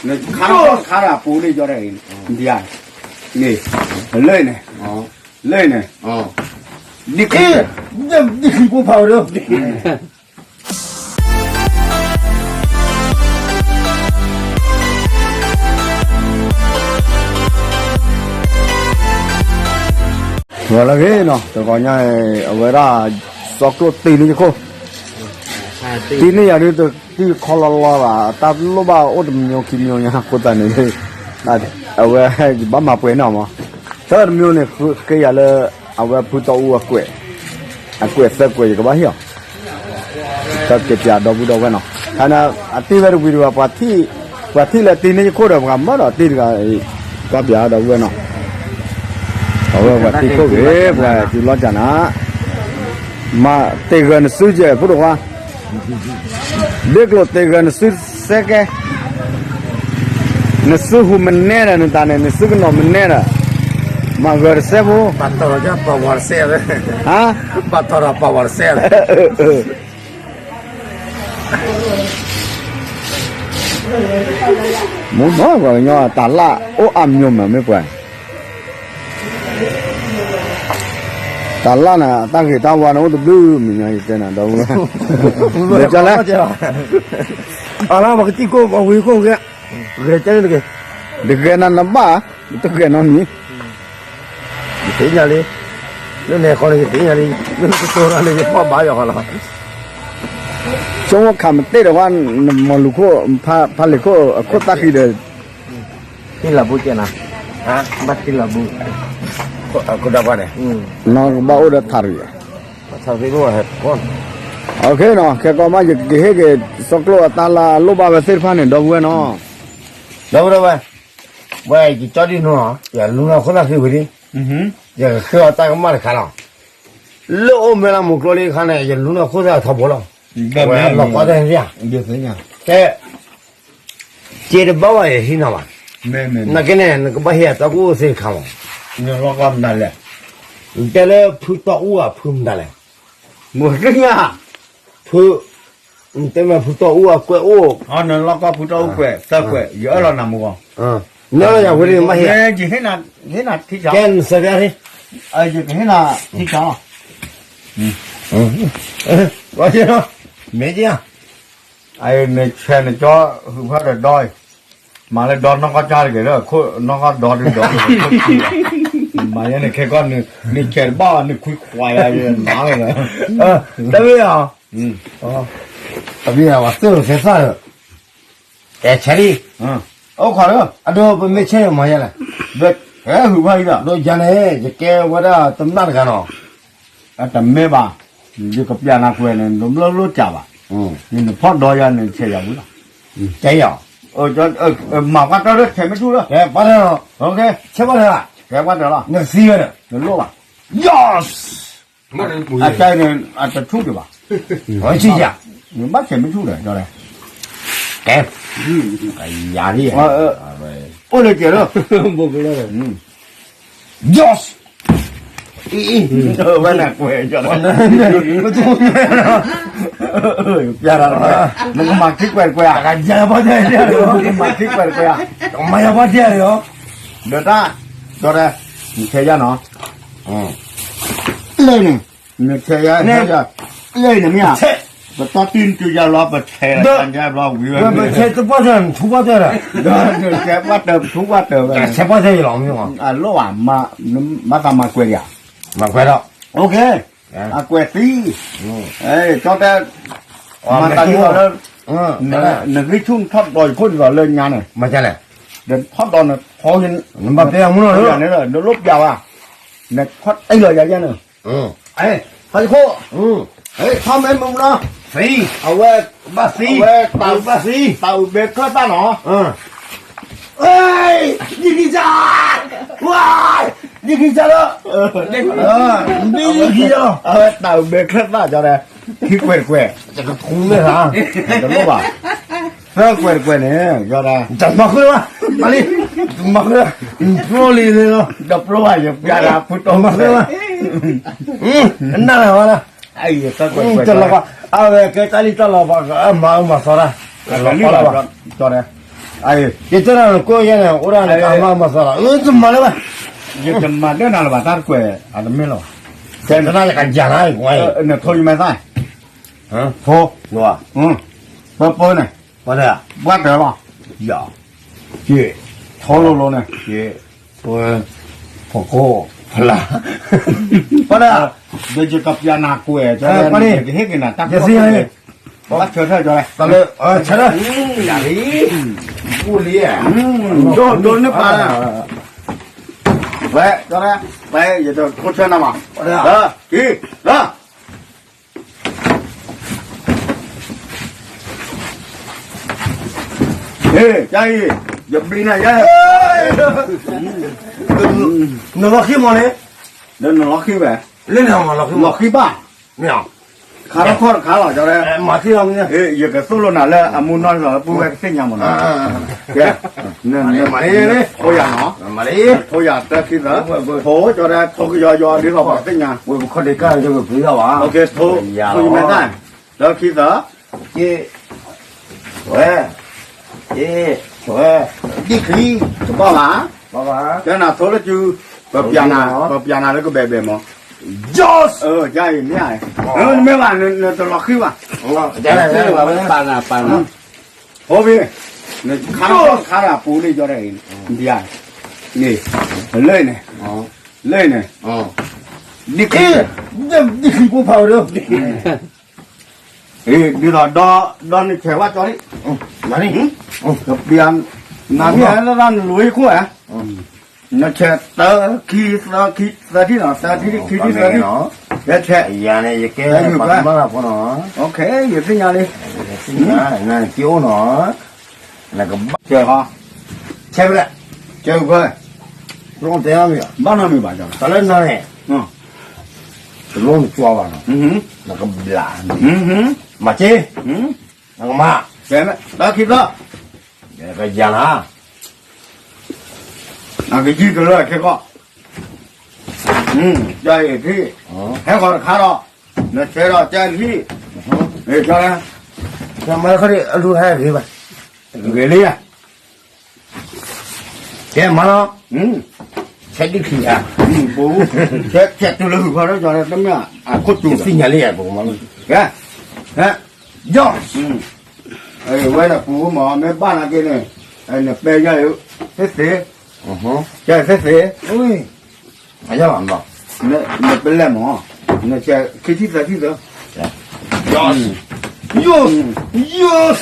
နခါခါတၢ်ပူၤန့ၣ် ကၠီဒၣ်အံၤ, ဒ်န့ၣ်, လၢန့ၣ်, လၢန့ၣ်, ဒ်ခံ, ဒ်ခံဖိဖးဝဲဒီး, ဂီၤလၢအဂ့ၤနီၤ, တဂီၤညါအံၤ အဝဲဒၣ် စီၤကျိၣ်တံၢ်န့ၢ်ယခိၣ်, တံၢ်န့ၢ်ယၤဒ်တံၢ်ခီလီၤလီၤဘၣ်, တၢ်လိၣ်ဘၣ်အိၣ်တမံၤခံမံၤညါအဃိသတးန့ၣ်, အဝဲယဘၣ်မၤပှဲၤန့ၢ်အီၤမး, တၢ်တမံၤန့ၣ် ဃ့ယၤလၢ အဝဲဖုတီအူအကွဲး, အကွဲးသၢကွဲး ယကဘၣ်ဟ့ၣ်အီၤ တၢ်ကဲးပၠးဒီပုၢ်ဒီဝဲၢ်နီၤ, ခါန့ၣ် အတ့ၢ်ဝဲတဝံၤတဝံၤ ပှၤထံၣ်လၢတံၢ်န့ၢ်ယခိၣ်ဒီး ပှၤမၢဒီးတ့ၢ်တဂၤအံၤ, ကွၢ်ပၠးဒီပုၢ်ဝဲၢ်နီၤ, အဝဲပှၤထံၣ်ခိၣ်ဂ့ၤ ပှၤစုလီၤကၢ်နၤ, မၤတ့ၢ်ဂၢၢ်နစုကဲးဖိတခွါ, ဒ့ကျိၤတ့ၢ်ဂၢၢ်နစုစဲကဲ, နစုဟူးမနဲဒီး နတၢ်န့ၣ် နစုကနီၤမနဲဒီး, မၤဂၢၢ်တစဲးဖိ, ဟါ, မူနီၤ ပှၤကညီတၢ်လၢ်အိၣ်အါမးမး မ့ၢ်ပှၤ, တၢ်လၢ်န့ၣ် တၢ်ဂ့ၤတၢ်ဝါန့ၣ်အိၣ်တဘျုးမံၤညါ ယတဲနၤဒီပုၢ်ဝဲၢ်, အလၢပကထံၣ်ကိၣ်ပဝံၤခိၣ်ကဲ, ဂဲၤကဲန့ၣ်တဂ့ၤ, တဂဲၤနၤနဘၣ်, တဂဲၤနီတမံၤ ယသ့ၣ်ညါလံ, လၢန့ၣ်ဃီလၢယသ့ၣ်ညါလံ, လၢကတိၤတၢ်လၢယဖီၣ်ဘါယွၤဃီလီၤ, ဆိကမိၣ်ခးမတ့ၢ်ဒီးဝဲ နမီၤလူၤခိၣ်, ဖးလ့ၤခိၣ်အခိၣ်သၣ်ဃံဒီး, ထံလၤဘူကဲနၤ, ဘၣ်ထံလၤဘူ, နီၢ်ကဘၣ်အိၣ်ဒီးထးရံၣ်, ခဲကီမး ယကဟ့ၣ်က့ၤ စီၤကျိၣ်အတၢ်လၢအလိၣ်ဘၣ်ဝဲသ့ၣ်တဖၣ်န့ၣ် ဒီပုၢ်ဝဲၢ်နီၤ, ဒီပုၢ်ဝဲၢ်, ဝဲယကၠီဒ်နီၤ, ယလူၤနီၢ်ခိၣ်သၣ်ဃံဝံၤလံ, ယကဃ့အီၤတၢ်ကမၣ်တခါလီၤ, လၢအိၣ်မဲလၢမူကျိၤလံအခါန့ၣ် ယလူၤနီၢ်ခိၣ်သၣ်ထီဘိလီၤ, ဝဲလီၤကီတၢ်န့ၣ်, ကဲ, ကဲတဘၣ်ဘၣ်ယဟံးနီၤဘၣ်, နာ်က့န့ၣ် နကဘၣ်ဟံးအတၢ်ကူၣ်သ့တခါလီၤ, နလီၢ်ကီမတၤလဲၣ်, နတဲလၢဖုတီအူအဖုမတၤလဲၣ်, မ့ၢ်ကညါ, ဖု, နတဲမ့ၢ်ဖုတီအူအကွဲးအိၣ်, နလီၢ်ကီဖုတီအူကွဲး သၢကွဲး ယအၢၣ်လီၤနၤမူဂီၢ်, နအၢၣ်လီၤယၤဝံၤလံ မ့ၢ်ဟံး, ယဟ့ၣ်နၤထံဆး, ကဲနစၢၤဘၣ်, ယကဟ့ၣ်နၤထံဆးလီၤ, မ့ၢ်က့ၤ, နဆဲးနကၠီ ဟုးဖၢဒီးဒီအံၤ, မၤလၢဒီနီၢ်ကီၢ်ကၢ်တဂ့ၤလၢ နီၢ်ကီၢ်ဒီဒုဒီ, မၤယဲန့ၣ်ခဲကီၢ်, နဆဲးတဘၣ် နခွံခွါယၤနၤလီၤ, တမ့ၢ်ဧါ, တမ့ၢ်ဧါ ပှၤသ့ၣ်လီၤသဲသၣ်ဒီး, အဲ ဆဲးလံ, အိၣ်ခိးလၢ, အဒိ ပမ့ၢ်ဆဲးယၤမၤယဲလဲၣ်, ဟဲဟုးဖၢအံၤဒီး ဒိယၤန့ၣ် ယကဲဝဲဒၣ်တမျၢ်တဂၤနီၤ, အတမ့ၢ်ဘၣ်, ယကပျးနၤကွဲးန့ၣ် နတဘျီလိၣ်စှၤဘၣ်, နဖီၣ်ဒီယၤန့ၣ် ဆဲးယၤဝံၤလီၤ, ဆဲးယၤ, မၤပှၢ်တၢၢ်လၢဆဲးမ့ၢ်ဆူၣ်လၢ, ဆဲးပှၢ်တၢၢ်လီၤ, ဆဲးပှၢ်တၢၢ်လီၤ, နသံဝဲဒီး နလိၣ်ဘၣ်, ယီၢ် အတၢ်န့ၣ် အတဆူၣ်ဒံးဘၣ်, ဆံယၤ, နဘၣ်ဆဲးမ့ၢ်ဆူၣ်ဒီး ကဲ, ယၤဒ်, အိၣ်လၢကဲလီၤ, ယီၢ်, အံၤ, ဝဲနကွဲး, ပျးတၢ်, နကမၤခံကွဲးတကွဲးဧါ, နကမၤခံကွဲးတကွဲးဧါ, မၤယၤဘၣ်ဒဲးလီၤ, ဒီးတၢ်, ဒီးတၢ်, နဆဲးယၤနီၤ, လၢန့ၣ်, နဆဲးယၤ, လၢန့ၣ်မ့ၢ်ဧါ, ပတီၢ်တုၤနတုၤယၤလီၤ ပဆဲးလီၤ, ပဆဲးတပှၢ်တၢၢ် နထူပှၢ်တၢၢ်ဒီး, ဒီးနဆဲးပှၢ်တၢၢ် ပထူပှၢ်တၢၢ်ဝဲ, ဆဲးပှၢ်တၢၢ်ယလီၤမ့ၢ်, အလိၣ်ဘၣ်, မၤသးမၤကွဲးဒံးဧါ, မၤကွဲးဒီး, အကွဲးသံ, ကၠီတဲ, မၤသးဒ်သိးလၢ, နဂံၢ်ဆူၣ်နထီၣ်ဒီးယခိၣ်ဒ်သိးလၢညါန့ၣ်, မၤလဲၣ်, ဒီးထီၣ်ဒီးနထီၣ်, နဘၣ်တဲအမူနီၤ, နလိၣ်ပျးဘၣ်, နထီၣ်တ့ၢ်လီၤယၤယဲန့ၣ်, ထီၣ်ယခိၣ်, ထီၣ်မ့ၢ်မူနီၤ, သံ, အဝဲ, ဘၣ်သံ, အဝဲ, ဘၣ်သံ, တၢ်အုးဘဲချၢၣ်သၣ်နီၤ, ဒ်ခံစၢ်, ဝါ, ဒ်ခံစၢ်လီၤ, ဒ်ခံစၢ်လီၤ, အဝဲတၢ်အုးဘဲချၢၣ်သၣ်ကၠီဒီး, ခံကွဲးတကွဲး, တကထူမ့ၢ်ဧါ, တလိၣ်ဘၣ်, သၢကွဲးတကွဲးန့ၣ်, တမၤဃုာ်ဘၣ်, မၤလံ, တမၤဃုာ်, ပျိလံလီၤ, တပျိဘၣ် ယပျးဒၣ်ဖုတီမၤဃုာ်ဘၣ်, နၢ်လၢၤဝဲလၢ, တလီၤဘၣ်, အဝဲကဲတၢ်လံၣ်တၢ်လီၤဘၣ်, မၤအၢမၤသီတၢ်, လီၤဘၣ်, ကၠီဒီး ယတဲနၤနကိးယဲန့ၣ် အိၣ်ဒၣ်နကမၤမၤသးလီၤ အၢ တမၤလၢၤဘၣ်, ယတမၤဒၢနၤလၢၤဘၣ် တၢ်တကွဲးအတမ့ၢ်လီၤ, တဲနၤယကယၤနၤယကွၢ်အံၤ, နထိယမဲာ်သၣ်, ထိ, ပၢပၢန့ၣ်, ဘၣ်တၢ်လီၤ, ယ, ထိလိၤလိၤန့ၣ်, ဖီခိၣ်, ဖလါ, ပှၤဒၣ်, ဒီးယကပျးနၤကွဲး, ယကဟ့ၣ်က့ၤနၤတၢ်ကစီၣ်, ဘၣ်ဆၢထၢၣ်ကီးလဲၣ်, တၢ်လၢ, ဆၢထၢၣ်, ယၤလံ, အိၣ်လံ, ဒိၣ်ဒိၣ်န့ၣ်ပာ်, ဝဲ, ဝဲ, ယတခိၣ်ဆၢနၤမး, လၢ, လၢ ဟ့ၣ်, ယဘံနၤယဲ, နလီၤဃံမးန့ၣ်, ဒီးနလီၤဃံဝဲ, လၢနလီၤဃံဘၣ်, ခါထီၣ်ခီၣ်တခါလီၤ, မၤသံလီၤ, ယကသိၣ်လိနၤလၢအမူနီၢ်လီၤ ပုၢ်ဝဲၢ်ကသ့ၣ်ညါမးနီၤ, ကဲ, ထိယၤနီၤ, ထိယၤတၢခံသၢ, ထိကဒီးထိကယီယီဒ်သိးပှၤသ့ၣ်ညါ, ဝဲပခီၣ်ဒ့ကၢ်, ထိယၤမဲာ်သၣ်, တၢခံသၢ, ဝဲ, ဝဲ, ဒ်ချံ, တဘၣ်ဘၣ်, ကဲနၤထိလၢစု, ပပျးနၤ, ပပျးနၤလၢကဘဲးဘဲးမး, ယီၢ်, အၢ ယၤအံၤမ့ၢ်, မ့ၢ်ဘၣ်, နတလီၤဃံဘၣ်, ပာ်နၤ, ပာ်နၤ, ဟိဘ့ၣ်, နခါ, ခါဒၣ်ပူၤန့ၣ် ယီၢ်ဒၣ်အံၤ, ဒ်အံၤ, န့ၣ်, လၢန့ၣ်, လၢန့ၣ်, ဒ်ချံ, ဒ်ချံပူၤဖးဝဲဒီး ဒ်သိးဒီ, ဒီနဆဲးဝဲကၠီလံ, ကပျး, နမ့ၢ်လၢနလိၤခိၣ်ဧါ, နဆဲးသၢခံသၢခံသၢထံၣ်နီၤ, သၢထံၣ်ခံထံၣ်သၢထံၣ်, ယဆဲး, ယၤန့ၣ် ယကဲပှၤကမၣ်တၢ်ဖိနီၤ, ယသ့ၣ်ညါလံ, နကအိၣ်နီၤ, နကဘၣ်, ဆဲးဖဲလဲၣ်, ဆဲးဖဲလဲၣ်, ဘၣ်နီတမံၤဘၣ်, တၢ်လၢနၤန့ၣ် တလိၣ်နကွၢ်ဘၣ်နီၤ, နကဘျး, မၤက့, နကမၤ, တၢ်ခံသၢ, ကယၤနၤ, နကယံာ်ကလၢခဲကီၢ်, တၢ်အံၤထံၣ်, ဟဲဃီၤတခါဒီး, နဆဲးဒီးတၢ်အံၤထံၣ်, ကၠီ, ကၠီမၤခီၣ်ဒံးအလူၤဟဲဂ့ၤဘၣ်, ဂ့ၤလံ, ကဲမၤလီၤ, ဆဲးဒ်ခံဧါ, ဆဲးတုၤလၢဟုၣ်ခီၣ်ဒီး ကၠီတမ့ၢ်အခိၣ်တူာ်သ့ၣ်ညါလံ, ကဲ, ယီၢ်, ဝဲဒၣ်ပူၤမး မ့ၢ်ဘၣ်နာ်က့န့ၣ်, နပဲယၤ, သ့သ့, ယၤသ့သ့, နပလဲၣ်မး, နဆဲးခံထံၣ်သၢထံၣ်သၢ, ယီၢ်, ယီၢ်,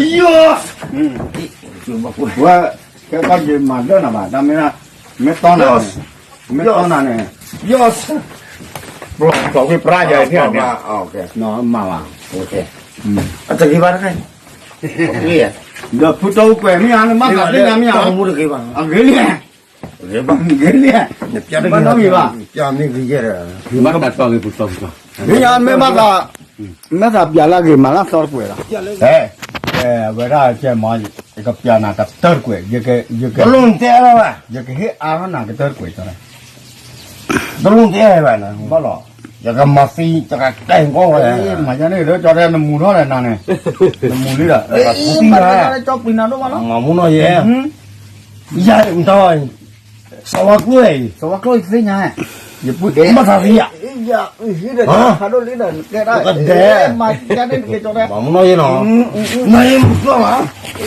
ယီၢ်, ဝဲ, ကဲကီၢ်ယမၤဒၢနၤဘၣ်, တၢ်မ့ၢ်, မ့ၢ်တီနၤ, မ့ၢ်တီနၤန့ၣ်, ယီၢ်, ပျီဝ့ၢ်ပြါယၤ, မၤဘၣ်, အတဂ့ၤဘၣ်တခါ, ဒီးဖုတီအိၣ်ကွဲးမ့ၢ်ဧါ, နမၤသးသ့ၣ်ညါမ့ၢ်ဧါ, အဂ့ၤလံ, ဂ့ၤလံ, ဘၣ်နီတမံၤဘၣ်, မ့ၢ်ဘၣ်သး, မ့ၢ်ဘၣ်သးပျးလၢအဂ့ၤမးလၢအသီတကွဲးလီၤ, ဝဲဒၣ်ကဲမး, ယကပျးနၤကတၢၢ်တကွဲး, ယက, ယကဟ့ၣ်အါထီၣ်နၤကတၢၢ်တကွဲး, တလိၣ်တဲဘၣ်, ဘၣ်လီၤ, ယကမၤသံ, ယကတဲကီဝဲ, မၤယၤန့ၣ်ဒီး ကၠီတဲနမူထီၣ်လဲၣ်နၤန့ၣ်, နမူလံဒီး, ကၠီပျံၤနၤဒိၣ်မးလီၤ, မၤမူနီၢ်ယဲ, ယၤ, စီၤဝါကျိၣ်အံၤ, စီၤဝါကျိၣ်အံၤသ့ၣ်ညါ, ယပုၢ်ဒဲး, ဘၣ်သးသံယၤ, ကဒဲး, မၤမူနီၢ်ယဲနီၤ, နၤယဲမူကျိၣ်မး,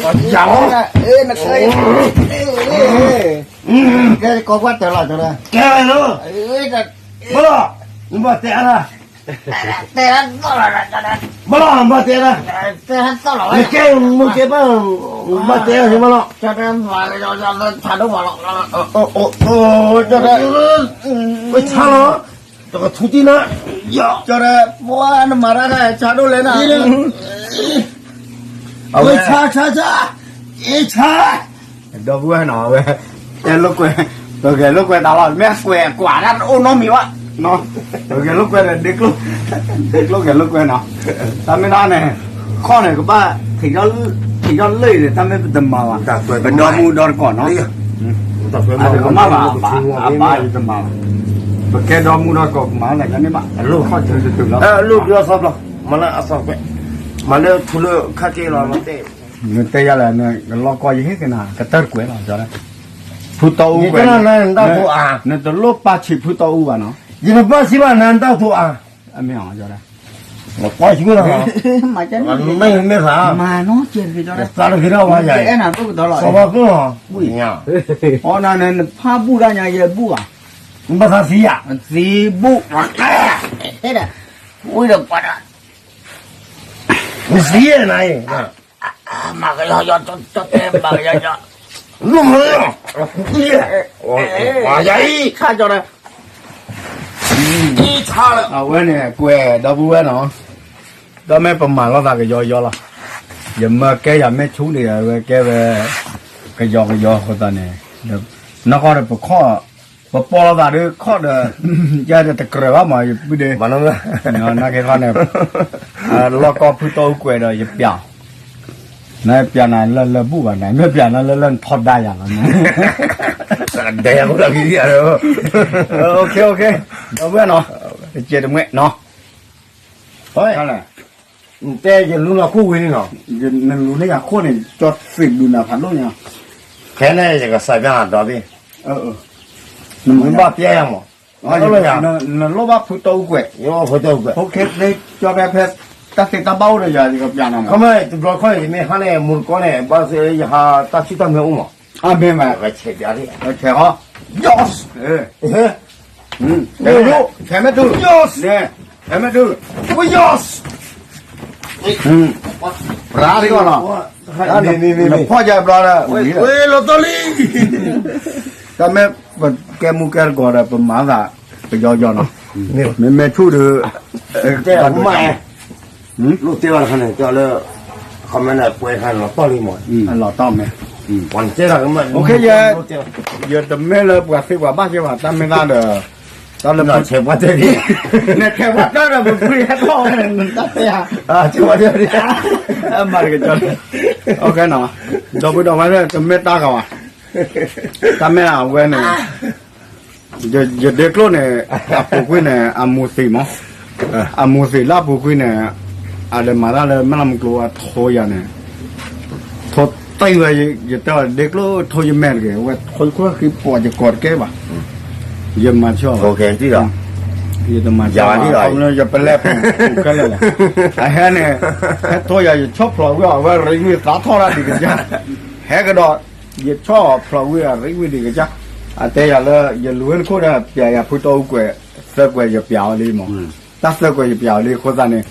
ယၤလီၤ, ကဲကိးကွၢ်တၢၢ်လီၤ, ကဲလီၤ, ဘၣ်လီၤ, နဘၣ်တဲအါ, ဘၣ်လီၤ, နဘၣ်တဲအါ, နကဲမုၢ်ကဲဘၣ်, နဘၣ်တဲအါဘၣ်လီၤ, ဆၣ်ဒိၣ်မးလီၤ, ဆၣ်လီၤ, တကထူတံၢ်နၤ, ကၠီတဲ, ပှၤနမၤတၢ်ဒ်ဆၣ်ဒိၣ်လဲၣ်နၤ, ဝဲဆၣ်ဆၣ်ဆၣ်, အ့ဆၣ်, ဒီပုၢ်ဝဲၢ်နီၤဝဲ, တဲလိာ်ကွဲ, ပဂဲၤလိာ်ကွဲတၢ်လီၤ, မ့ၢ်ကွဲးကွၢ်တၢ်တအိၣ်နီတမံၤဘၣ်, ပဂဲၤလိာ်ကွဲဒီးဒ့ကျိ, ဒ့ကျိဂဲၤလိာ်ကွဲနီၤ, တၢ်မ့ၢ်ဒၣ်န့ၣ်, ခီၣ်န့ၣ်ကဘၣ်, ထံးထီၣ်လၢအံၤန့ၣ် တၢ်မ့ၢ်ပတမၤဘၣ်, ပဒီမူဒီတကိးနီၤ, တကမၣ်ဘၣ်, အဘၣ်ယတမၤဘၣ်, ပကဲဒီမူဒီတကိးကမၤလၢညါန့ၣ်ဘၣ်, ခီၣ်ထံးတတုၤလီၤ, မၤလၢအသီကွဲး, မၤလၢထူလၢခါက့ၤလီၤမၤတဲ နတဲယၤလဲၣ်, နလီၢ်ကီၢ်ယဟ့ၣ်က့ၤနၤ ကတၢၢ်တကွဲးလီၤ, ကၠီဒၣ်, ဖုတီအူကွဲး, နတလိၣ်ပာ်ဆံးဖုတီအူဘၣ်နီၤ, ယတပာ်ဆံးဘၣ်နၤ နတၢ်အိၣ်အါ, အမ့ၢ်အီၤ, ကၠီဒၣ်, နပာ်ဆံးဘၣ်, မ့ၢ်မ့ၢ်သး, မၤနီၢ်ကဲတဂ့ၤ, သးတဂ့ၤဒီးဝဲယၤ, စီၤဘၣ်ကျိၣ်နီၤ, အီနၤနဖးဘူၣ်တၢ်ညါ ယဘူၣ်ဘၣ်, ဘၣ်သးသံယၤ, သံဘူၣ်, ဟဲဒၣ်, ဝံၤဒီးပှၤဒၣ်, နသံယဲနၤအံၤ မၤကယီကယီ, မၤကယီကယီ, မၤယၤအံၤ, ခါကၠီဒီး, အဝဲန့ၣ်ကွဲးဒီပုၢ်ဝဲၢ်နီၤ, ဒီးမ့ၢ်ပမၤလိာ်သးကယီကယီလီၤ, ယမၢကဲယၤမ့ၢ်ဆူၣ်န့ၣ် အဝဲကဲဝဲ ကယီကယီအဃိသတးန့ၣ်, နီၢ်ကီၢ်ဒီးပခီၣ်, ပပိာ်လိာ်သးဒီးခီၣ်ဒီး, ယဲဒီးတကြၢးဘၣ်မး ယပုၢ်ဒီး, နာ်က့ခီန့ၣ်, လီၢ်ကီၢ်ဖုတီအူကွဲးဒီးယပျးအီၤ, နပျးနၤလၢလၢဘူၣ်ဘၣ်န့ၣ် မ့ၢ်ပျးနၤလၢလၢနထီဒါယၤလီၤ, ဒီပုၢ်ဝဲၢ်နီၤ, တကဲးတမှဲနီၤ, တဲယလူၤလီၤခိၣ်ဝံၤန့ၣ်နီၤ, နလူၤန့ၢ်ယၤခိၣ်န့ၣ် ကၠီသ့ၣ်ဘျုးနၤဖးဒိၣ်ညါ, ခဲန့ၣ်ယကစးပြဒီဘ့ၣ်, နမ့ၢ်ဘၣ်ပျဲယၤမး, နလိၣ်ဘၣ်ဖုတီအူကွဲး, ဖုတီအူကွဲး, ကၠီဖဲဖဲ တၢ်သ့တၢ်ဘၣ်အိၣ်ဒီးယၤ ယကပျးနၤမး, ခီမ့ၢ်တဘျီခီန့ၣ် ယမ့ၢ်ဟါန့ၣ် မူတကီန့ၣ် ဘၣ်သ့ၣ်ယဟါတၢ်ဆူၣ်တၢ်မဲာ်အိၣ်မး, အမ့ၢ်မး, ဆဲးပျး, ဆဲးဟီ, ဆဲးမ့ၢ်တူၢ်, ဆဲးမ့ၢ်တူၢ်, ဆဲးမ့ၢ်တူၢ်, ဝံယီၢ် ရၤဒ်ကီၢ်နီၤ, နဖီၣ်ယၤဘျီဒီး, လီၤတီၢ်လံ, တၢ်မ့ၢ်ပကဲမူကဲတကိးဒီး ပမၤသးပယီယီနီၤ, မ့မ့ၢ်ဆူၣ်ဒီး, တဲမး, လိၣ်တဲဘၣ်တခါန့ၣ် ကၠီလၢ, ခီမ့ၢ်န့ၣ် ကွဲးခါန့ၣ်လီၤတီၢ်လံမး, လီၤတီၢ်မ့ၢ်, ယတမ့ၢ်လၢပှၤသ့ပှၤဘၣ်ကဲဘၣ် တၢ်မ့ၢ်သးဒီး, တၢ်လၢပဆဲးပှၢ်တဲဒ်, နဆဲးပှၢ်တၢ်ဒီးပဖုဟဲထီၣ်ဝဲန့ၣ် နတၢ်တဲဧါ, မၤတက့ၢ်, ဒီပုၢ်ဒီဝဲၢ် တမ့ၢ်တၢ်ဂၤဘၣ်, တၢ်မ့ၢ်အဝဲန့ၣ် ယဒ့ကျိၣ်န့ၣ်, အပူၤကွံာ်န့ၣ် အမူၤသံးမး, အမူၤသံးလၢအပူၤကွံာ်န့ၣ်, အလဲၤမၤတၢ်လၢမဲၢ်လးမူကျိၤအထိယၤန့ၣ်, ထိတံၢ်ဝဲ, ယတဲအီၤဒ့ကျိၣ်ထိယမဲာ်တဂ့ၤ, အဝဲထိယခိၣ်ဃံပိာ်ယကိးတကဲဘၣ်, ယမၤဆၢ, ယတမၤဆၢ, ယပလဲၤပူၤခဲလၢာ်လီၤ, အဟဲန့ၣ်, ဟဲထိယၤ ယဆီၣ်ဖျိးဝံၤအီၤ အဝဲရံဝံၤသးထီၣ်တၢ်ဒံးကစၢ်, ဟဲကဒီး, ယဆီၣ်ဖျိးဝံၤအရံဝံၤဒံးကစၢ်, အတဲယၤလၢ ယလူၤဝဲနခိၣ်ဒီး ပျးယၤဖုတီအူကွဲး, သၢကွဲးယပျးအီၤလံမး, တၢ်သၢကွဲးယပျးအီၤလံအဃိသတးန့ၣ်,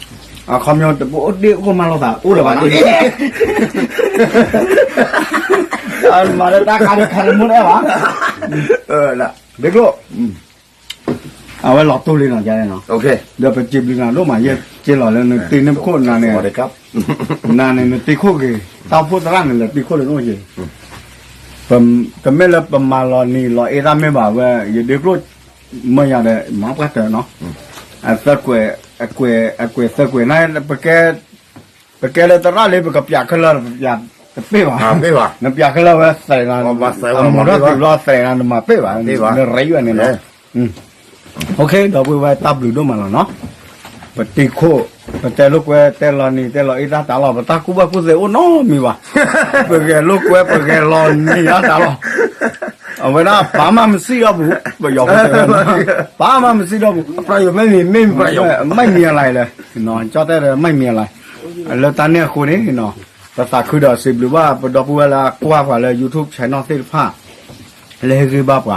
အခီပညီတဘၣ်အိၣ်ဒ့ၣ်အိၣ်မးလိာ်သး အိၣ်လၢၤဘၣ်ဒ့ၣ် မၤလၢတၢ်ခါဒံးခါတမူတအဲၣ်ဘၣ်, ဒ့ကျိၣ်, အဝဲလီၤတိၢ်လံနီၤ, ဒီးပစံးဘျုးနၤဒိၣ်မး ယဲက့ၤလီၤလၢနတ့နခိၣ်နၤန့ၣ်, နၤန့ၣ်နတ့ခိၣ်ဂ့ၤ, တၢ်အိၣ်ဖှိၣ်သရၣ်န့ၣ် လဲၤတ့ခိၣ်လၢနအိၣ်က့ၤ, တမ့ၢ်လၢပမၤလီၤနံၤလီၤအ့တၢ်မ့ၢ်ဘၣ်ဝဲ ယဒ့ကျိၣ်, မၢယၤဒီး မၤပှၢ်တၢၢ်နီၤ, အသၢကွဲး, အကွဲး, အကွဲးသၢကွဲးန့ၣ် ပကဲလၢသရၣ်လံ ပကပျးခဲလၢာ် ပျးတပ့ၢ်ဘၣ်, နပျးခဲလၢာ်ဝဲသဲးနၤ, အမူၤထီၣ်တုၤလီၤသဲးနၤ နမၤပ့ၢ်ဘၣ်, နရံးဝဲန့ၣ်နီၤ, ဒီပုၢ်ဝဲၢ်တၢ်ဘျုးဒိၣ်မးလီၤနီၤ, ပတ့ခိၣ်, ပတဲလိာ်ကွဲ တဲလီၤနံၤ တဲလီၤအ့တၢ်တၢ်လီၤ ပတၢ်ကူၣ်ဘၣ်ကူၣ်သ့အိၣ်နီတမံၤဘၣ်, ပဂဲၤလိာ်ကွဲ ပဂဲၤလီၤနံၤအတၢ်လီၤ, အဝဲဒၣ်ပာ်မးမစံၣ်ဒီးပူၤ, ပယီၤဖိတဲဝဲ, ပာ်မးမစံၣ်ဒီးပူၤ, မ့ၢ်မံၤအလၢ်လဲၣ်, ကၠီတဲဒီးမ့ၢ်မံၤအလၢ်, လၢတၢ်န့ၣ်အဃိန့ၣ်, ပသးခုဒီးစံးဘျုးဘၣ် ပဒီပုၢ်ဝဲၢ်လၢအကွၢ်ပှၤလၢ YouTube channel သ့ၣ်တဖၣ်, လၢဟ့ၣ်ဂံၢ်ဘါပှၤ,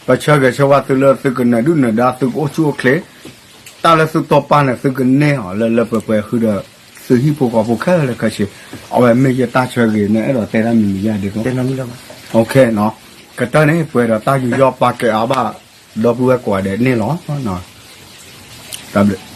ပဆၢဂ့ၤဆၢဝါသုလၢသုကနၢၤဒုၣ်နၢၤဒါ သုကအိၣ်ဆူၣ်အိၣ်ချ့, တၢ်လၢသုတီပာ်န့ၣ် သုကန့ၢ်အီၤလၢလၢပှဲၤပှဲၤဃုာ်ဒီး, သုဟံၣ်ဖိဃီဖိခဲလၢာ်ခဲဆ့, အဝဲမ့ၢ်ယတၢ်ဆၢဂ့ၤန့ၣ် အဲၣ်ဒိးတဲတၢ်မံၤမံၤယါဒ်သိး, ကတၢၢ်န့ၣ် ပှဲၤဒီးတၢ်ယူးယီၣ်ပာ်ကဲအါဘၣ်, ဒီပုၢ်ဝဲၢ်ကိးဂၤဒဲးန့ၣ်လီၤ, တၢ်ဘျုး